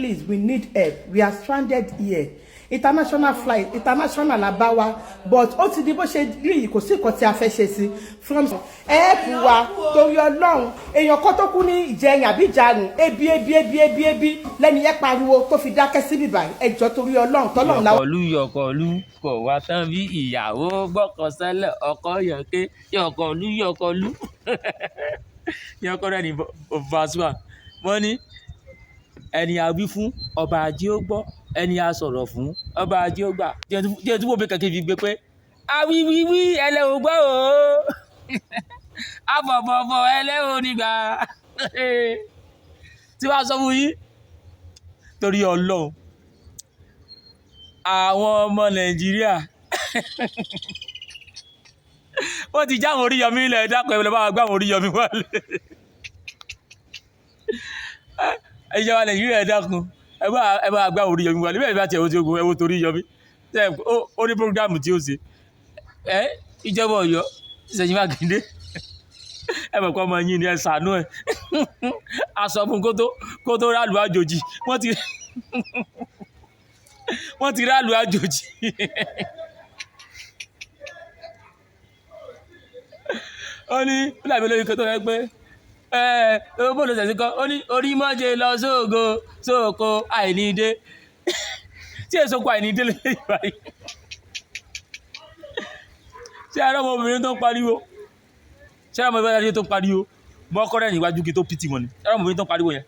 Please, we need help. We are stranded here. International flight, international la bá wa, but ó ti di bó ṣe rí yìí, kò sí nǹkan tí a fẹ́ ṣe sí. From help wa, torí Ọlọ́run. Èèyàn kan tó kú ní ìjẹyìn àbí ìjarun, ebi, ebi, ebi, ebi, ebi lẹ́ni yẹn pariwo tó fi dákẹ́ síbí báyìí. Ẹ jọ̀ọ́, torí Ọlọ́run, tọ́lọ́run láwọn. Yọkọlú yọkọlú kò wá tán bí ìyàwó gbọ́kọ sẹ́lẹ̀, ọkọ yọké yọkọlú yọkọlú yọkọ rẹ̀ ní verse one. Wọ́n ní ẹni a wí fún, ọba ajé ó gbọ́, ẹni a sọ̀rọ̀ fún, ọba ajé ó gbà. Jẹ́ túbọ̀ bí kẹ̀kẹ́ fi gbé pé awíwíwí ẹlẹ́ ò gbọ́ o, afọ̀fọ̀fọ̀ ẹlẹ́ ò nígbà tí wàá sọ fún yín. Torí Ọlọ́run, àwọn ọmọ Nàìjíríà, wọ́n ti já àwọn Oríyọmí ilẹ̀. Dákọ̀ ẹ̀ lọ́ bá wa gbá àwọn Oríyọmí wálé. Ìjọba Nàìjíríà, ẹ dákun, ẹ bá gbá àwọn Oríyọmí wálé. Bẹ́ẹ̀ bá tiẹ̀ wo ti ogun, ẹ wo torí Yọmí, ó ní program tí ó ṣe. Ẹ ìjọba Ọ̀yọ́, Ṣèyí Mákindé, ẹ mọ̀ pé ọmọ yín ni, ẹ ṣàánú ẹ. A sọ fún kó tó rálù àjòjì. Wọ́n ti rálù àjòjì. Ó ní fúlàbí olóyún kan tó yẹ pé ẹ bó ló ṣẹ̀ṣẹ̀ kọ́. Ó ní orí mọ́jẹ lọ sóògo sóòko àìníde tí èso kọ àìníde lè báyìí. Ṣé ẹ̀rọ ọmọbìnrin tó ń pariwo? Ṣé ẹ̀rọ ọmọbìnrin tó ń pariwo mọ́ kọ́rẹ́ níwájú kí tó pìtì wọn ni? Ẹ̀rọ ọmọbìnrin tó ń pariwo yẹn.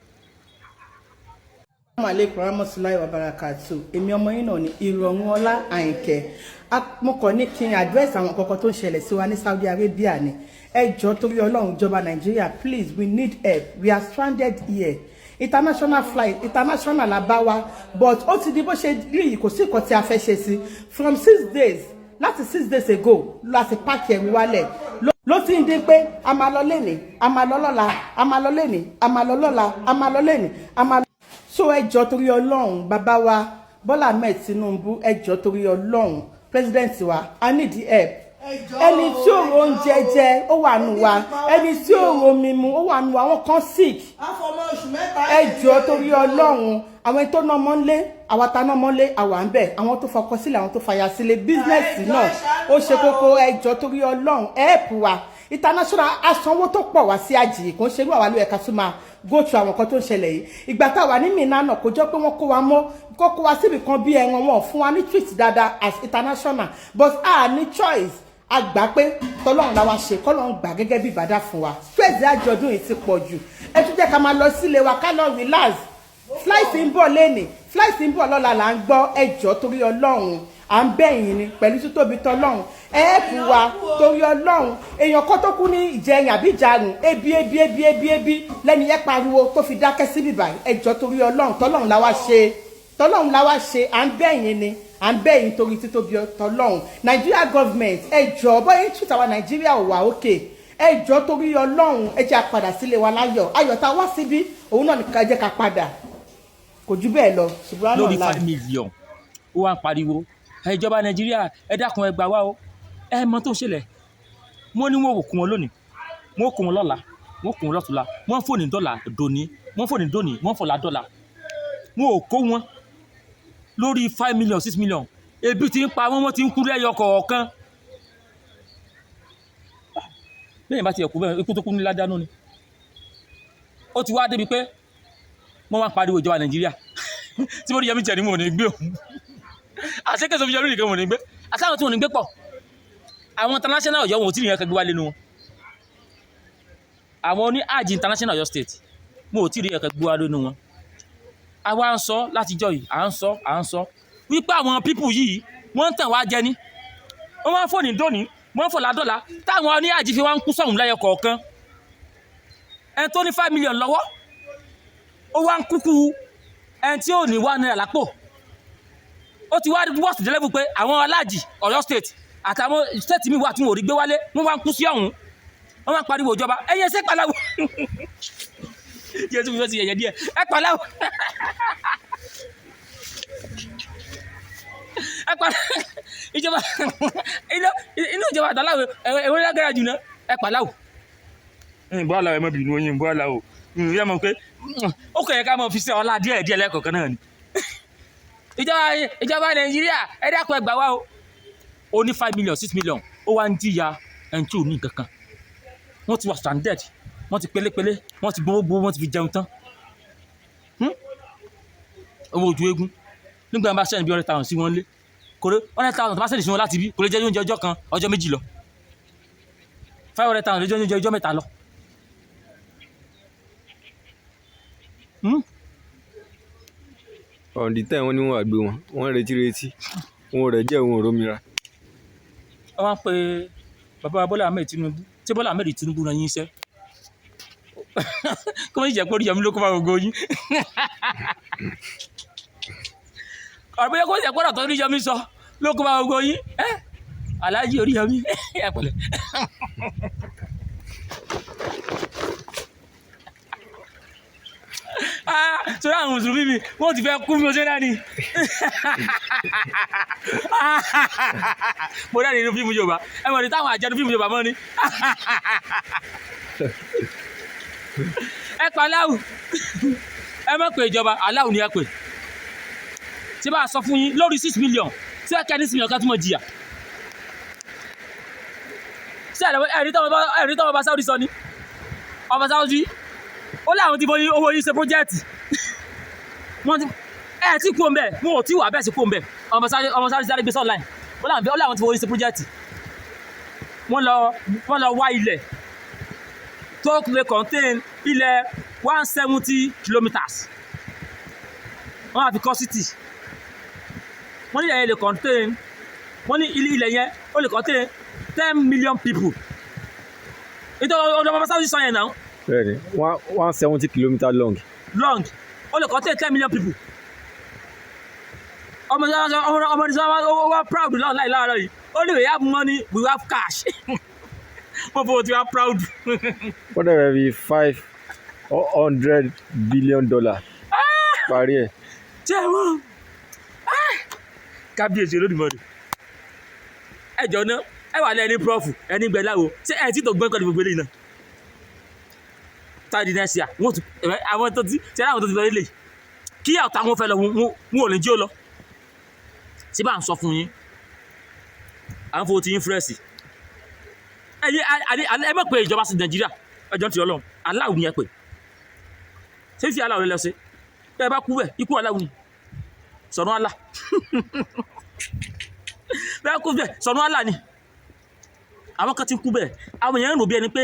Assalamu alaikum warahmatullahi wabarakatuh. Èmi ọmọ yín náà ní Ìrọ̀rùn Ọlá Àyìnkẹ́. Mo kàn ní kí n address àwọn kankan tó ń ṣẹlẹ̀ sí wa ní Saudi Arabia ni. Ẹ jọ̀ọ́, torí Ọlọ́run, ìjọba Nàìjíríà, please, we need help. We are stranded here. International flight, international la bá wa, but ó ti di bó ṣe rí yìí, kò sí nǹkan tí a fẹ́ ṣe sí. From 6 days, láti 6 days ago láti pack ẹrù wálẹ̀ ló ti ń dín pé a máa lọ lénìí, a máa lọ lọ́la, a máa lọ lénìí, a máa lọ lọ́la, a máa lọ lénìí, a máa. So ẹ jọ̀ọ́, torí Ọlọ́run, bàbá wa Bọ́lá Ahmed Tinubu, ẹ jọ̀ọ́, torí Ọlọ́run, president wa, I need help. Ẹni tí ò ro oúnjẹ jẹ, ó wà nù wa. Ẹni tí ò ro omi mu, ó wà nù wa. Àwọn kan sick. Ẹ jọ̀ọ́, torí Ọlọ́run, àwọn tó ná ọmọ ńlé, àwa ta ná ọmọ ńlé, àwa ń bẹ̀. Àwọn tó fọkọ sílẹ̀, àwọn tó fàyà sílẹ̀, business náà ó ṣe kókó. Ẹ jọ̀ọ́, torí Ọlọ́run, help wa. International asanwó tó pọ̀ wá sí àjì kò ń ṣerú àwa ló yẹ ká tún máa go through àwọn kan tó ń ṣẹlẹ̀ yìí. Ìgbà tá a wà ní Mina náà, kò jọ pé wọ́n kó wa mọ́, kó wa síbì kan bí ẹran, wọn fún wa ní treat dáadáa as international, but a ní choice. A gbà pé tọ́lọ́run la wa ṣe, kọ́lọ́run gbà gẹ́gẹ́ bí ìbàdà fún wa. Stress àjọ̀dún yìí ti pọ̀ jù. Ẹ tún jẹ́ ká máa lọ sílé wa, ká lọ relax. Flight ń bọ̀ lẹ́nìí, flight ń bọ̀ lọ́la là ń gbọ́. Ẹ jọ̀ọ́, torí Ọlọ́run, à ń bẹ̀yìn ni pẹ̀lú títóbi tọ́lọ́run, ẹ help wa, torí Ọlọ́run. Èèyàn kan tó kú ní ìjẹyìn àbí ìjarun, ebi, ebi, ebi, ebi, ebi lẹ́ni yẹn pariwo tó fi dákẹ́ síbí báyìí. Ẹ jọ̀ọ́, torí Ọlọ́run, tọ́lọ́run la wá ṣe, tọ́lọ́run la wá ṣe. À ń bẹ̀yìn ni, à ń bẹ̀yìn torí títóbi tọ́lọ́run. Nigeria government, ẹ jọ̀ọ́, bóyá treat àwa Nàìjíríà ò wà òkè. Ẹ jọ̀ọ́, torí Ọlọ́run, ẹ jẹ́ a padà sílé wa láyọ̀. Ayọ̀ tá a wá síbí, òun náà ní ká jẹ́ ká padà, kò jù bẹ́ẹ̀ lọ. Ṣùgbọ́n lórí 5 million, ó wá ń pariwo, ìjọba Nàìjíríà, ẹ dákun, ẹ gbà wá o. Ẹ mọ tó ń ṣẹlẹ̀, wọ́n ní wọn ò kún wọn lónìí, wọ́n kún wọn lọ́la, wọ́n kún wọn lọ́tùnla, wọ́n fòní dọ́là dòní, wọ́n fòní dòní, wọ́n fọ̀lá dọ́là, wọn ò kó wọn lórí 5 million, 6 million. Ebi ti ń pa wọ́n, wọ́n ti ń kú lẹ́yọ kọ̀ọ̀kan. Bẹ́ẹ̀ bá ti ẹ̀kú bẹ́ẹ̀, ikú tó kú ní ládánù ni. Ó ti wá débi pé wọ́n wá ń pariwo ìjọba Nàìjíríà tí wọ́n rí Yẹmí tiẹ̀ ní wọn ò ní gbé òun àṣekèsọ fi Yẹmí nìkan wọn ò ní gbé àtàwọn tí wọn ò ní gbé pọ̀. Àwọn international Ọ̀yọ́, wọn ò tí ì yẹn kẹgbẹ́ wá lẹ́nu wọn. Àwọn oní àjì international Ọ̀yọ́ State, wọn ò tí ì rí ẹ̀kẹ́ gbé wá lẹ́nu wọn. Àwa ń sọ látijọ́ yìí, à ń sọ, à ń sọ wípé àwọn people yìí, wọ́n ń tàn wá jẹ ní. Wọ́n wá ń fòní dóní, wọ́n ń fò ládọ́là, táwọn oní àjì fi wá ń kú sọ̀hún lẹ́yọ kọ̀ọ̀kan. Ẹni tó ní 5 million lọ́wọ́, ó wá ń kúkú ẹni tí ò ní ₦1 lápò. Ó ti wá worst dé level pé àwọn aláàjì Ọ̀yọ́ State àtàwọn state mi wà tí wọn ò rí gbé wálé, wọ́n wá ń kú sí ọ̀hún, wọ́n wá ń pariwo ìjọba. Ẹ̀yẹ ṣé pàláwò jésù fi fẹ́ sí ẹ̀yẹ díẹ̀ ẹ pàláwò ẹ pa ìjọba inú ìjọba àtàláwò ẹ̀wọ̀n lágbára jù náà. Ẹ pàláwò ìbọn aláwọ̀, ẹ má bínú oyin ìbọn aláwọ̀. Ìyá mọ̀ pé ó Ó kàn yẹ ká máa fi sí ọlá díẹ̀ díẹ̀ lẹ́kọ̀ọ̀kan náà ni. Ìjọba Nàìjíríà, ẹ dákun, ẹ gbà wá o. Ó ní 5 million, 6 million, ó wá ń jìyà ẹni tí ò ní nǹkan kan. Wọ́n ti wà stranded, wọ́n ti pélépélé, wọ́n ti gbowó gbowó, wọ́n ti fi jẹun tán. Owó ojú eégún nígbà wọn bá send bí 100,000 sí wọn lé, kò lè 100,000 tó bá send sí wọn láti bí, kò lè jẹ́ oúnjẹ ọjọ́ kan, ọjọ́ 2 lọ. 500,000 lè jẹ́ oúnjẹ ọjọ́ 3 lọ. On the 10, wọ́n ní wọ́n wá gbé wọn, wọ́n retí retí, wọn ò rẹ̀ jẹ́ òun ò rómìíra. Wọ́n wá ń pe bàbá Bọ́lá Ahmed Tinubu. Tí Bọ́lá Ahmed Tinubu rán yín iṣẹ́, kí wọ́n sì jẹ́ pé Oríyọmí ló kó bá gbogbo yín ọ̀rọ̀, bóyá kó jẹ́ pé ọ̀rọ̀ tó Oríyọmí sọ ló kó bá gbogbo yín. Ẹ́ Alhaji Oríyọmí, ẹ pẹ̀lẹ́. Ah, sọ́dọ̀ àwọn mùsùlùmí mi, wọ́n ti fẹ́ kú bí mo ṣe náà ni. Mo rẹ́rìn inú fíìmù Yorùbá, ẹ mọ̀ ní táwọn àjẹnu fíìmù Yorùbá mọ́ ni. Ẹ pa aláwù, ẹ má pè ìjọba, aláwù ni ẹ pè. Tí bá a sọ fún yín lórí 6 million, tí ẹ kẹ́ ní 6 million ká tún mọ̀ jìyà sí. Ẹ̀rí tọ́wọ́ bá Saudi sọ ni, ọba Saudi ó láwọn ti fọyín owó yín ṣe project. Wọ́n ti ẹ̀ tí kú òǹbẹ̀, wọn ò tí wà bẹ́ẹ̀ sí kú òǹbẹ̀. Ọmọ Saudi sáré gbé sọ́ọ̀láì, ó láwọn ti fowó yín ṣe project. Wọ́n lọ wá ilẹ̀ tó lè contain ilẹ̀ 170 kilometres, wọ́n á fi kọ́ city. Wọ́n ní ilẹ̀ yẹn lè contain, wọ́n ní ilẹ̀ yẹn ó lè contain 10 million people. Nítorí ọdọ ọmọ Saudi sọ yẹn náà. Bẹ́ẹ̀ni, 170 kilometre long. Long, ó lè contain 10 million people. Ọmọ ọmọ ní sọ wá proud lọ́ọ̀ láì láàárọ̀ yìí, ó ní we have money, we have cash. Wọ́n fọwọ́ tí wá proud. Wọ́n dẹ̀ fẹ́ fi $500 billion parí ẹ̀. Jẹ́ wọ́n kábíyèsí Olódùmarè. Ẹ jọ ná, ẹ wà lẹ́ni prof ẹni gbẹ láwo, ṣé ẹ ti tó gbọ́n pẹ̀lú gbogbo eléyìí náà táyì next year? Wọ́n tún ẹ àwọn tó ti ṣe, àwọn tó ti lọ ilé kí ọ̀tá wọn fẹ́ lọ, wọn ò ní jí ó lọ. Tí bá ń sọ fún yín, à ń fowó ti yín fresh. Ẹ̀yin ẹ mọ̀ pé ìjọba sí Nàìjíríà, ẹjọ́ ti Ọlọ́run aláwọ̀ ni ẹ pè. Ṣé fi aláwọ̀ lọ sí bẹ́ẹ̀ bá kú bẹ́ẹ̀, ikú aláwọ̀ ni sọ̀rọ̀ àlà bẹ́ẹ̀ kú bẹ́ẹ̀, sọ̀rọ̀ àlà ni. Àwọn kan ti kú bẹ́ẹ̀, àwọn èèyàn ń rò bí ẹni pé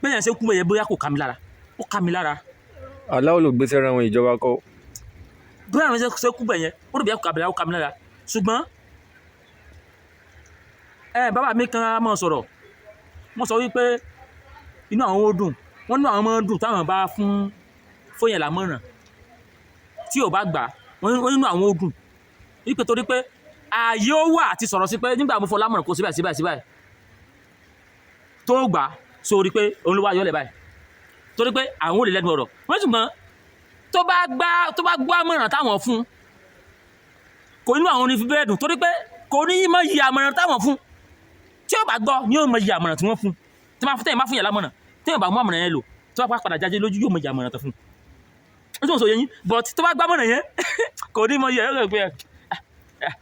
bẹ́ẹ̀ yẹn ṣe kú bẹ́ẹ̀ yẹn, bóyá kò ká mi lára, ó ká mi lára. Aláwọ̀ ló gbé sẹ́ra wọn, ìjọba kọ́. Bóyá àwọn ṣe kú bẹ́ẹ̀ yẹn, ó rò bí kò ká mi lára, ó ká mi lára. Ṣùgbọ́n ẹ bàbá mi kan á máa sọ̀rọ̀, wọ́n sọ wípé inú àwọn ó dùn, wọ́n ní àwọn máa ń dùn táwọn bá fún fóyàn lámọ̀ràn tí ò bá gbà, wọ́n nínú àwọn ó dùn wípé torí pé ààyè ó wà àti sọ̀rọ̀ sí pé nígbà mo fọ lámọ̀ràn kó síbẹ̀ síbẹ̀ síbẹ̀ tó gbà sórí pé òun ló wá yọlẹ̀ báyìí, torí pé àwọn ò lè lẹ́nu ọ̀rọ̀ wọ́n. Ṣùgbọ́n tó bá gbọ́ àmọ̀ràn táwọn fún, kò nínú àwọn onífi bẹ́ẹ̀ dùn, torí pé kò ní mọ iye àmọ̀ràn táwọn fún. Tí ó bá gbọ́ ni yóò mọ iye àmọ̀ràn tí wọ́n fún. Tí wọ́n fún, tẹ̀yìn bá fún yàrá mọ̀ràn, tí wọ́n bá mú àmọ̀ràn yẹn lò, tí wọ́n bá padà jáde lójú, yóò mọ iye àmọ̀ràn tó fún un. Ó tún sọ yẹn yín, but tó bá gbọ́ àmọ̀ràn yẹn, kò ní mọ iye ẹ̀rọ pé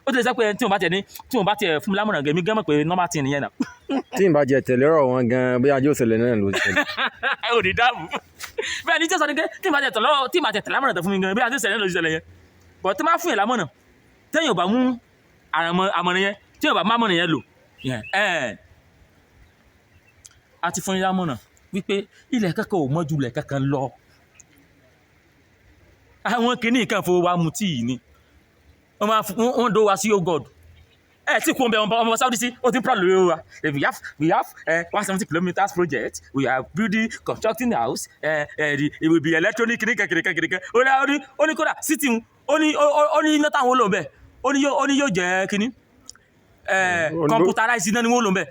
ó ti lè sọ pé tí wọ́n bá tiẹ̀ fún mi lámọ̀ràn gẹ̀mí gẹ́mọ̀ pé normal thing nìyẹn náà. Tí n bá jẹ tẹ̀lé ọ̀rọ̀ wọn gan, bóyá ajé òṣèlè náà ló ṣẹlẹ̀. Ẹ ò ní dáàbò bẹ́ẹ̀ ni tí ó sọ ni pé tí n bá tiẹ̀ tẹ̀lé tí n bá tiẹ̀ tẹ̀lé àmọ̀ràn tó fún mi gan, bí ajé òṣèlè náà ló ṣẹlẹ̀ yẹn. But tí wọ́n bá fún yẹn lámọ̀ràn, téèyàn ò bá mú àmọ̀ràn yẹn, téèyàn ò bá mú àmọ̀ràn yẹn lò ẹ̀, a ti fún yín lámọ̀ràn wípé ilẹ̀ kankan ò mọ́jú ilẹ̀ kankan lọ. Àwọn kìíní kan fowó wa mu tíì ni wọ́n máa fún wọ́n dó wa sí. Oh God, ẹ tí kò ń bẹ ọmọ Saudi sí, ó ti ń proud lórí wa. We have 170 kilometres project, we are building, constructing house. It will be electronic kìnìkan kìnìkan kìnìkan. Ó ní kódà city ń ó ní iná táwọn ó lò ń bẹ, ó ní yóò jẹ́ kínní computerized iná ni wọ́n lò ń bẹ.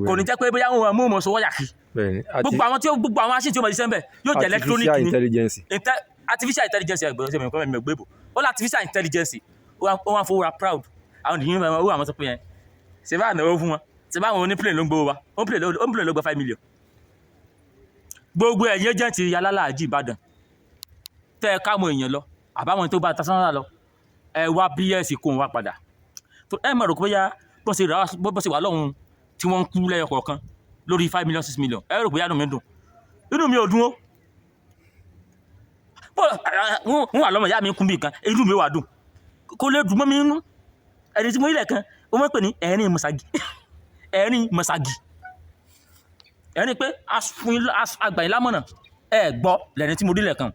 Kò ní jẹ́ pé bóyá wọn mú mọ̀ sọ wáyà kí. Bẹ́ẹ̀ni, àti Gbogbo àwọn aṣíǹ tí ó mọ̀ ṣiṣẹ́ ń bẹ yóò jẹ́ electronic artificial ni. intelligence. Artificial intelligence, ẹgbẹ́ ṣe mi kọ́ mi gbé bò ó lọ. Artificial intelligence, ó wá fowó ra proud. Àwọn ènìyàn máa wó àwọn sọ pé yẹn ṣe bá náwó fún wọn, ṣe bá àwọn oní plane ló ń gbowó wa, oní plane ló gba 5 million. Gbogbo ẹ̀yìn agent alálàájì Ìbàdàn, Tẹ́ ẹ káwọn èèyàn lọ, àbáwọn tó bá tasánà lọ, ẹ wá bí ẹ sì kó wọn wá padà. Tó ẹ mọ̀ rò pé bóyá bó ṣe rà, bó ṣe wà lọ́hùn tí wọ́n ń kú lẹ́yọ kọ̀ọ̀kan lórí 5 million, 6 million, ẹ rò pé inú mi dùn? Inú mi ò dùn ó. Bó wọ́n wà lọ́mọ ìyá mi ń kún bí nǹkan, inú mi wà dùn? Kò lè dùn mọ́ mi nínú. Ẹni tí mo rí lẹ́ẹ̀kan, wọ́n máa ń pè ní ẹ̀rín mọ̀ságì, ẹ̀rín mọ̀ságì, ẹ̀rín pé àgbà yín lámọ̀nà, ẹ gbọ́ lẹ́ni tí mo rí lẹ́ẹ̀kan,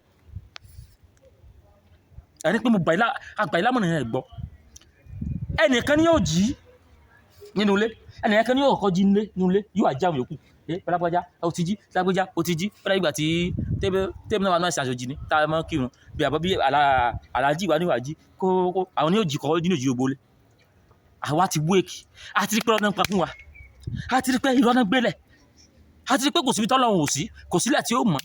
ẹ̀rín pé mo gbà yín àgbà yín lámọ̀nà, ẹ gbọ́. Ẹnìkan ni yóò jí nínú ilé, ẹnìkan ni yóò kọ́kọ́ jí nínú ilé, yóò àjẹ́ àwọn yòókù. Ẹ lágbájá, ó ti jí, lágbájá, ó ti jí. Fúnra ìgbà tí tẹ́bí náà wà náà ṣàṣojì ni tá a máa ń kírun bí àbọ̀ bí aláàjì wà níwájú kó kó àwọn ni yóò jí kọ́ ní òjì ògbólé. Àwa ti wake, a ti rí pé ọ̀nà ń pa fún wa, a ti rí pé irọ́ náà gbélẹ̀, a ti rí pé kò síbi tọ́lọ́run ò sí, kò sílẹ̀ tí ó mọ̀,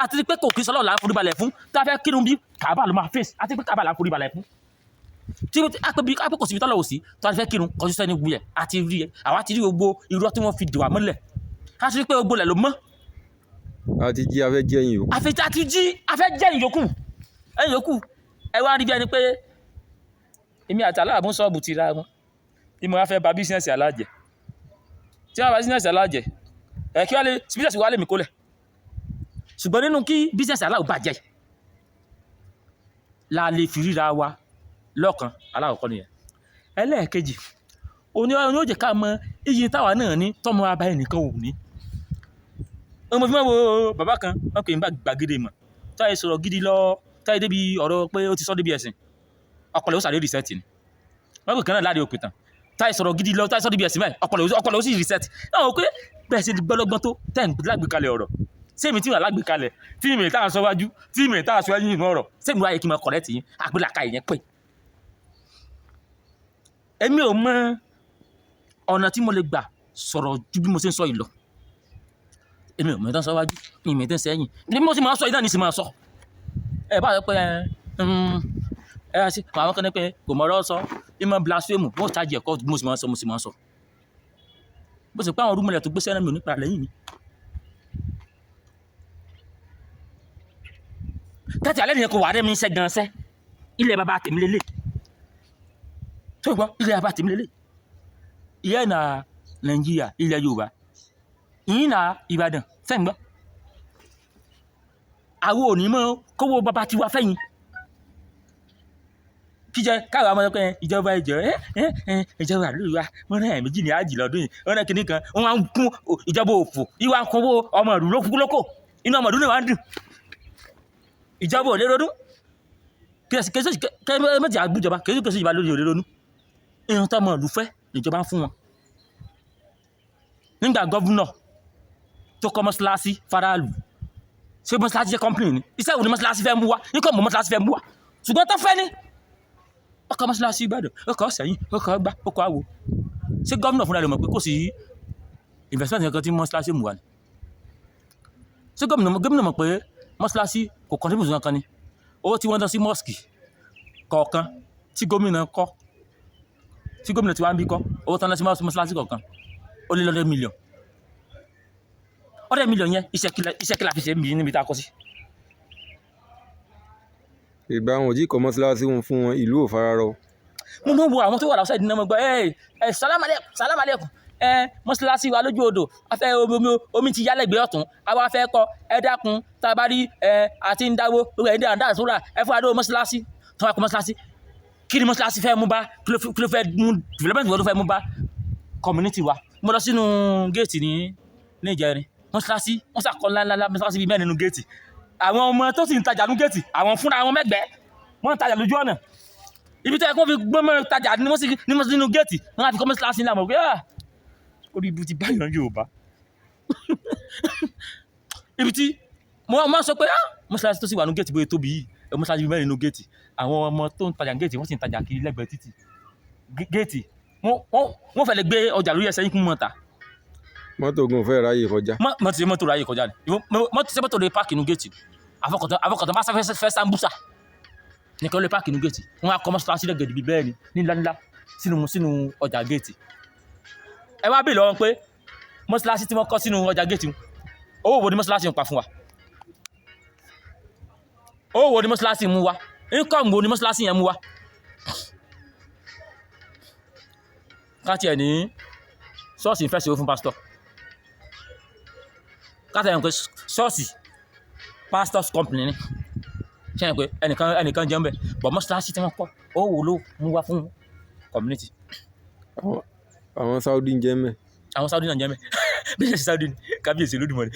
a ti rí pé kò kí sọlọ́run là ń forí balẹ̀ fún. Tá a fẹ́ kírun bí Kàábà ló máa face, a ti rí pé Kàábà là ń forí balẹ̀ fún, tí a pé bí a pé kò síbi tọ́lọ́run ò sí tó a ti fẹ́ kírun kọjú sẹ́ni wuyẹ̀. A ti rí ẹ, àwa ti rí gbogbo irọ́ tí wọ́n fi dì wá mọ́lẹ̀, a ti rí pé gbogbo lẹ̀ ló mọ́. A ti jí, a fẹ́ jẹ́ ẹ̀yìn yòókù. Àfi a ti jí, a fẹ́ jẹ́ ìyókù, ẹ̀yìn yòókù. Ẹ wá rí bí ẹni pé èmi àti aláàbò sọ́ọ̀bù ti ra wọn bí mo wá fẹ́ ba business alájẹ tí wọ́n bá business alájẹ ẹ̀ kí wọ́n lè business wa lè mí kólẹ̀. Ṣùgbọ́n nínú kí business aláwọ̀ bàjẹ́ la lè fi ríra wa lọ́kàn. Alákọ̀ọ́kọ́ nìyẹn. Ẹlẹ́ẹ̀kejì òní ó jẹ́ ká mọ iye táwa náà ní tọ́mọ abáyé nìkan ò ní. Ọmọ fi máa wo bàbá kan, wọn pè ní gbàgede mọ̀, táyé sọ̀rọ̀ gidi lọ, táyé débi ọ̀rọ̀ pé ó ti sọ débi ẹ̀sìn, ọpọlọ ó sàré reset ni. Wọn pè kan náà láre òpìtàn, táyé sọ̀rọ̀ gidi lọ, táyé sọ débi ẹ̀sìn báyìí, ọpọlọ ó sì reset náà. Wọ́n pé bẹ́ẹ̀ ṣe gbọ́lọ́gbọ́n tó tẹ̀ ń lágbèkalẹ̀ ọ̀rọ̀, ṣé èmi tí wà lágbèkalẹ̀ tí mi tá a sọ wájú, tí mi tá a sọ ẹ̀yìn inú ọ̀rọ̀, ṣé mi wáyé kí n máa correct yín? Àpèlàkà ìyẹn pé èmi ò mọ ọ̀nà tí mo lè gbà sọ̀rọ̀ ju bí mo ṣe ń sọ yìí lọ. Èmi ò mọ ìtàn sọ wájú, ìmọ̀ ìtàn sẹ́yìn bí mo sì máa sọ, ìdá ní sì máa sọ. Ẹ bá sọ pé ẹ ẹ ṣe àwọn kan ní pé kò mọ̀ ọ̀rọ̀ sọ, ìmọ̀ blasphemy, wọ́n ṣáàjì ẹ̀kọ́ bí mo sì máa sọ, mo sì máa sọ. Bó ṣe pé àwọn rúmọlẹ̀ tó gbé sẹ́nà mi ò ní padà lẹ́yìn mi. Tẹ́tí alẹ́ nìyẹn kò wà rẹ́ mi ń sẹ́ gan sẹ́. Ilẹ̀ bàbá tèmi lélẹ̀ tó gbọ́, ilẹ̀ bàbá tèmi lélẹ̀ ìyẹn na Nàìjíríà, ilẹ̀ Yorùbá ìyín na Ìbàdàn sẹ́yìn gbọ́. Àwọn ò ní mọ́ kówó bàbá tiwa fẹ́yìn kíjẹ káwọn ọmọ ẹgbẹ́ ìjọba ìjọ ẹ ẹ ẹ ìjọba àlùyọ wa, wọn náà méjì ní àjì lọ́dún yìí, wọn náà kìíní kan wọn á ń kún ìjọba òfò ìwà ń kówó ọmọ ìlú lókùkú lókò, inú ọmọ ìlú náà wà ń dùn. Ìjọba ò lè ronú kẹsì mẹjì àgbújọba kẹsì kẹsì ìjọba lórí ò lè ronú ìhun tó ọmọ ìlú fẹ́ níjọba ń fún wọn. Nígbà governor tó kọ́ mọ́ṣáláṣí faraàlú, ṣé mọ́ṣáláṣí jẹ́ company ni? Iṣẹ́ wo ni mọ́ṣáláṣí fẹ́ mú wá? Ikọ̀ mọ́ mọ́ṣáláṣí fẹ́ mú wá, ṣùgbọ́n tó fẹ́ ni ọkọ̀ mọ́ṣáláṣí Ìbàdàn, ọkọ̀ sẹ́yìn, ọkọ̀ ọgbà, ọkọ̀ àwò. Ṣé governor fúnra rẹ̀ mọ̀ pé kò sí investment kankan tí mọ́ṣáláṣí mú wá ni? Ṣé gómìnà mọ̀ pé mọ́ṣáláṣí kò contribute kankan ni? Owó tí wọ́n dán sí mosque kọ̀ọ̀kan tí gómìnà kọ́, tí gómìnà tí wàá ń bí kọ́, owó tán dán sí mọ́ṣáláṣí kọ̀ọ̀kan ó lé lọ́dẹ̀ mílíọ̀n, ọ̀dẹ̀ mílíọ̀n yẹn, iṣẹ́ kí la fi ṣe níbi tá a kọ́ sí. Ìgbà wọn ò tí kọ́ mọ́ṣáláṣí wọn fún wọn, ìlú ò fararọ. Mo mọ̀ wo àwọn tó wà láwùsá ìdínà, mo gbọ́ ẹ ẹ salamaleykum salamaleykum. Ẹ mọ́ṣáláṣí wa lójú odò, a fẹ́ omi, omi ti yálẹ̀gbẹ́ ọ̀tún, àwa fẹ́ kọ́, ẹ dákun, tá a bá rí ẹ àti ń dáwó gbogbo ẹ̀ ń dáhùn dáhùn sóra ẹ fún adó mọ́ṣáláṣí tó wà kọ́ mọ́ṣáláṣí. Kí ni mọ́ṣáláṣí fẹ́ mú bá? Kí ló fẹ́ mú development wo ló fẹ́ mú bá community wa? Mo lọ sínú géètì ní Ìjẹrin, mọ́ṣáláṣí wọ́n sàkọ́ ńláńlá, mọ́ṣáláṣí bíi mẹ́rin nínú géètì. Àwọn ọmọ tó sì ń tajà nínú géètì, àwọn fúnra wọn mẹ́gbẹ̀ẹ́ wọ́n ń tajà lójú ọ̀nà ibi tó yẹ kó fi gbọ́mọ tajà ní wọ́n sì ní wọ́n sì nínú géètì wọ́n á fi kọ́ mọ́ṣáláṣí ńlá mọ̀ pé ah, orí ibu ti báyọ̀ Yorùbá. Ibi tí mo máa ń sọ pé ah, mọ́ṣáláṣí tó sì wà nínú géètì bóyá tóbi yìí, mọ́ṣáláṣí bíi mẹ́rin nínú géètì, àwọn ọmọ tó ń tajà ní géètì wọ́n sì ń tajà kiri lẹ́gbẹ̀ẹ́ títì géètì, wọ́n fẹ́ lè gbé ọjà lórí ẹsẹ̀ yín kún mọ́ta. Mọ́tò gan fẹ́ ráyè kọjá. Mọ́tò ṣe mọ́tò ráyè kọjá ni. Mọ́tò ṣe mọ́tò lè páàkì inú géètì? Àfọkàntán bá fẹ́ sáńbùsà nìkan lè páàkì inú géètì. Wọ́n á kọ́ mọ́ṣáláṣí lẹ́gẹ̀dẹ̀ bíi bẹ́ẹ̀ ni ní ńláńlá sínú ọjà géètì. Ẹ wá bèèrè lọ́wọ́ pé mọ́ṣáláṣí tí wọ́n kọ́ sínú ọjà géètì, owó wo ni mọ́ṣáláṣí ń pa fún wa? Owó wo ni mọ́ṣáláṣí mú wa? Income wo ni mọ́ṣáláṣí yẹn mú wa? Ká tiẹ̀ ní ṣọ́ọ̀ṣì ń fẹ́ ṣe owó fún pásítọ̀, ká tiẹ̀ ní pé ṣọ́ọ̀ṣì pastors company ni, ṣe é pé ẹnìkan jẹun bẹ̀ bọ̀, mọ́ṣáláṣí tí wọ́n kọ́, owó wo ló mú wá fún community? Àwọn Saudi ń jẹ́ mẹ́. Àwọn Saudi náà jẹ́ mẹ́ bí ṣe Saudi ni. Kábíyèsí Olódùmarè.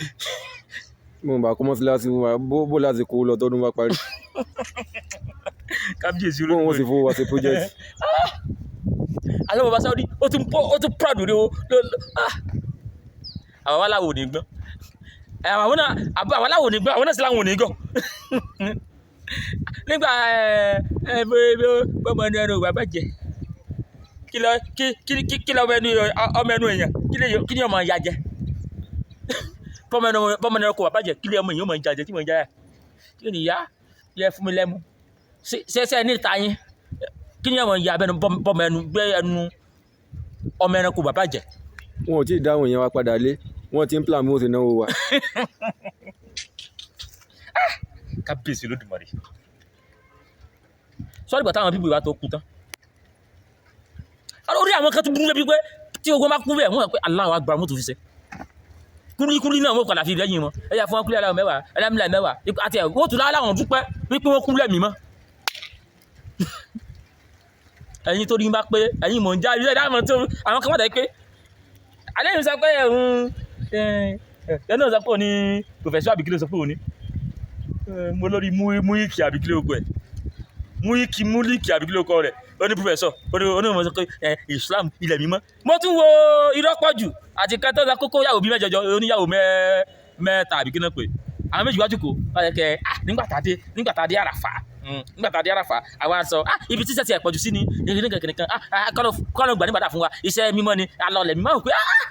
Mo bá kọ́ mọ́síláṣí wa bó láti kó lọ tọ́dún bá parí. Kábíyèsí Bó wọn Olódùmarè. sì fowó wa ṣe project. Alẹ́ bàbá Saudi, ó tún pọ́, ó tún proud lórí owó. Ah! Àwọn aláwo ò ní gbọ́n. Àwọn náà, àwọn aláwo ò ní gbọ́n, àwọn náà sì láwọn ò ní gọ̀ nígbà ẹ ẹ bọ́mọ ẹnu ẹnu bàbá jẹ kí lọ kí kí kí kí lọ ọmọ ẹnu èèyàn kí ni ọmọ ya jẹ, bọ́mọ ẹnu kò bàbá jẹ, kí lè ọmọ èèyàn mọ̀ ń jẹ tí mò ń jẹ, kí ni ìyá yẹ fún mi lẹ́mu ṣe ní ìta yín, kí ni ọmọ ìyá abẹnú bọ́mọ ẹnu gbé ẹnu ọmọ ẹranko bàbá jẹ. Wọn ò tí ì dáhùn èèyàn wa padà lé, wọ́n ti ń plan bí wọ́n ṣe náwó wa. Kábíyèsí Olódùmarè. Sọ́ọ́dì gbà táwọn bíbí wa tó kú tán, orí àwọn kan tó burú lébi pé tí ogun bá kú bẹ́ẹ̀, wọ́n mọ̀ pé Allahu Akbar, wọ́n tó fi ṣe kúlíkúlí náà, wọ́n padà fi lẹ́yìn wọn ẹ̀yà fún wọn kúlí aláwọ̀ 10, ẹlẹ́mìlá 10 àti ẹ̀, wọ́n tún láwọn dúpẹ́ wípé wọ́n kú lẹ́mìí mọ́. Ẹ̀yin tó rí bá pé ẹ̀yin mò ń já ilé ìdáhùn tó àwọn kan wà dẹ́ pé alẹ́ yìí sọ pé ẹ̀hún ẹ̀ náà sọ pé òní professor àbíkí ló sọ pé òní mo lórí múíkì àbíkí ló kọ ẹ̀, múíkì múlíkì àbíkí ló kọ rẹ̀, ó ní professor, ó ní mo sọ pé ẹ Islam ilẹ̀ mímọ́. Mo tún wo irọ́ pọ̀ jù àti kẹtọ́ kókó yàwó bíi mẹ́jọjọ, oníyàwó mẹ́ta àbíkí náà pé àwọn méjì wájú kò wáyé kẹ. Ah, nígbà tá a dé Àràfà, nígbà tá a dé Àràfà, àwa sọ, ah, ibi tí sẹ́tì ẹ̀ pọ̀jù sí ni nìkan nìkan. Ah ah, kọ́nà gbà nígbàdà fún wa, iṣẹ́ mímọ́ ni alọ́ọ̀lẹ̀ mímọ́ pé ah ah,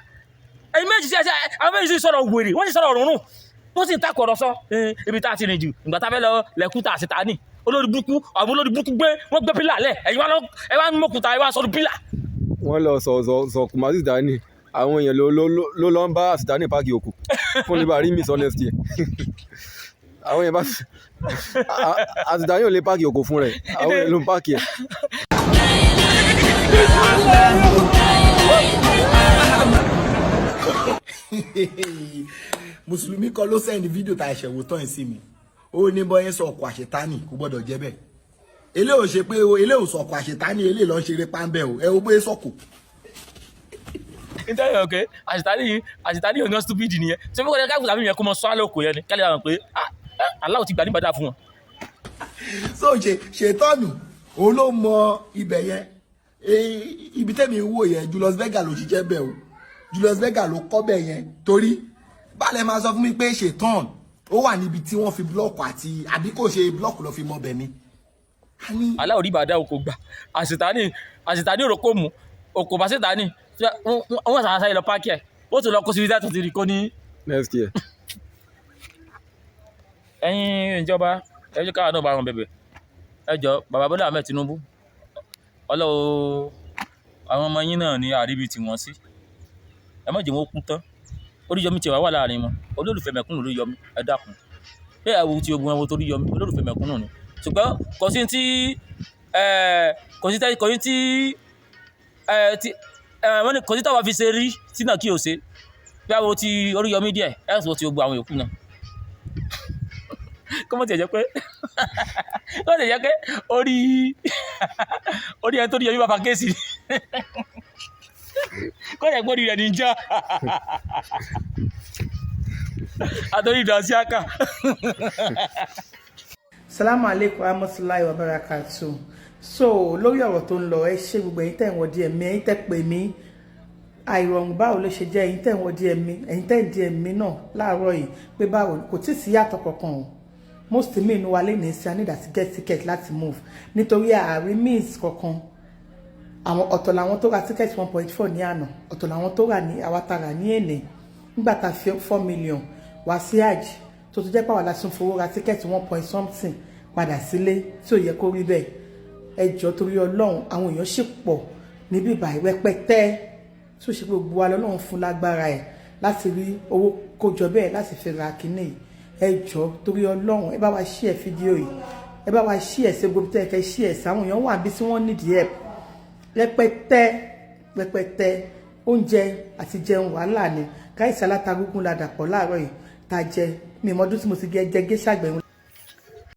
ẹ̀yin méjì sí ẹsẹ̀, àwọn méjì sì sọ̀rọ̀ wèrè, wọ́n sì sọ̀rọ̀ rúnrún, wọ́n sì ń takò ọ̀rọ̀ sọ. Ibi tá a ti rìn jù ìgbà tá a fẹ́ lọ lẹ́kúta àti tani olórí burúkú, àwọn olórí burúkú gbé wọ́n gbé pílà lẹ̀, ẹ̀yin wá lọ ẹ wá ń mọ̀kúta, ẹ wá sọ̀rọ̀ pílà. Wọ́n lọ sọ sọ sọ kùmà sí Sìtánì, àwọn èèyàn ló lọ ń bá Sìtánì páàkì òkú fún lè bá rí miss honesty. Àwọn èèyàn bá Àsìtánì ò lè páàkì òkú fún rẹ̀, àwọn èèyàn ló ń páàkì ẹ̀. Mùsùlùmí kan ló send fídíò tá a ṣẹ̀wò tán yìí sí mi. Ó ní bọ́yẹn sọ ọkọ̀ àṣetánì kò gbọ́dọ̀ jẹ́ bẹ́ẹ̀. Eléyìí ò ṣe pé o, eléyìí ò sọ̀kọ̀ àṣetánì, eléyìí lọ́n ṣeré páńbẹ́ o. Ẹ wo bóyá sọ̀kò. Nítorí ọ̀kẹ́ àṣetánì yìí, àṣetánì yìí gan stupid nìyẹn. Ṣé fún kọ́ni káàkiri àbí yẹn kó mọ sọ àlọ́ òkò yẹn ni kálí àwọn pé ah ah, Allah ti gbà nígbàdà fún wọn. So ṣe ṣètọ́nù òun ló mọ ibẹ̀ yẹn. Ibi tẹ́mi ń wò yẹn, Julius Berger ló ṣiṣẹ́ bẹ́ẹ̀ o. Julius Berger ló kọ́ bẹ́ẹ̀ yẹn, torí balẹ̀ máa sọ fún mi pé ṣètọ́n ó wà níbi tí wọ́n fi block àti àbí kò ṣe block ló fi mọ bẹ̀ ni. A ní Allah ò rí ìbàdà òkò gbà, àṣetánì òròkó mu òkò bá ṣètánì, wọ́n sàṣà lọ páàkì ẹ̀, ó tún lọ kó síbi tó ti rí kó ní. Next year. Ẹ̀yin ìjọba, ẹ jẹ́ káwa náà bá wọn bẹ̀bẹ̀. Ẹ jọ, bàbá Bọ́lá Ahmed Tinubu, ọlọ́wọ́ àwọn ọmọ yín náà ní àríbi tí wọ́n sí, ẹ má jẹ́ wọn kú tán. Oríyọmí tiẹ̀ wá wà láàrin wọn, olólùfẹ́ mẹ̀kúnnù Oríyọmí, ẹ dákun. Bẹ́ẹ̀ wo ti ogun ẹwọ tó Oríyọmí, olólùfẹ́ mẹ̀kúnnù ni, ṣùgbọ́n kò sí tí ẹ kò sí tẹ́ kò sí tí ẹ tí ẹ wọ́n ní kò sí táwa fi ṣe rí tí náà kí o ṣe bí àwọn ti Oríyọmí díẹ̀ ẹ sọ ti ogun àwọn yòókù náà, kó mọ̀ tiẹ̀ jẹ́ pé kó mọ̀ tiẹ̀ jẹ́ pé orí ẹni tó rí yọmí bàbá kéèsì, kó jẹ́ pé orí rẹ̀ ní já àtòrí ìdásí àkà. Salamu alaikum rahmatulahi wa barakatu. So lórí ọ̀rọ̀ tó ń lọ, ẹ ṣe gbogbo ẹ̀yin tẹ̀ ń wọ díẹ̀ mi, ẹ̀yin tẹ̀ pè mí àìrọ̀rùn, báwo ló ṣe jẹ́, ẹ̀yin tẹ̀ ń wọ díẹ̀ mi, ẹ̀yin tẹ̀ ń díẹ̀ mi náà láàárọ̀ yìí pé báwo, kò tí ì sí yàtọ̀ kankan o. Most mi inú wa lè ní sí, I need to get ticket láti move nítorí ààrí means kankan. Àwọn ọ̀tọ̀ làwọn tó ra ticket 1.4 ní àná, ọ̀tọ̀ làwọn tó rà ní àwa tá rà ní èní. Nígbà tá a fi 4 million wá sí hajj, tó tún jẹ́ pàwọn lásán fowó ra ticket one point something padà sílé, tí ò yẹ kó rí bẹ́ẹ̀. Ẹ jọ̀ọ́, torí Ọlọ́run, àwọn èèyàn sì pọ̀ níbí ìbàyí rẹpẹtẹ tí ó ṣe pé gbogbo wa lọ́lọ́run fún lágbára ẹ̀ láti rí owó kójọ bẹ́ẹ̀ láti fi ra kínní yìí. Ẹ jọ̀ọ́, torí Ọlọ́run, ẹ bá wa share fídíò yìí, ẹ bá wa share ṣe gbogbo tẹ́ ẹ fẹ́ share sí. Àwọn èèyàn wà bí tí wọ́n need help rẹpẹtẹ rẹpẹtẹ. Oúnjẹ àti jẹun, wàhálà ni. Káìsì aláta gúngún la dàpọ̀ láàárọ̀ yìí tá jẹ. Mi ìmọ̀dún tí mo ti jẹ géṣà gbẹ̀yìn.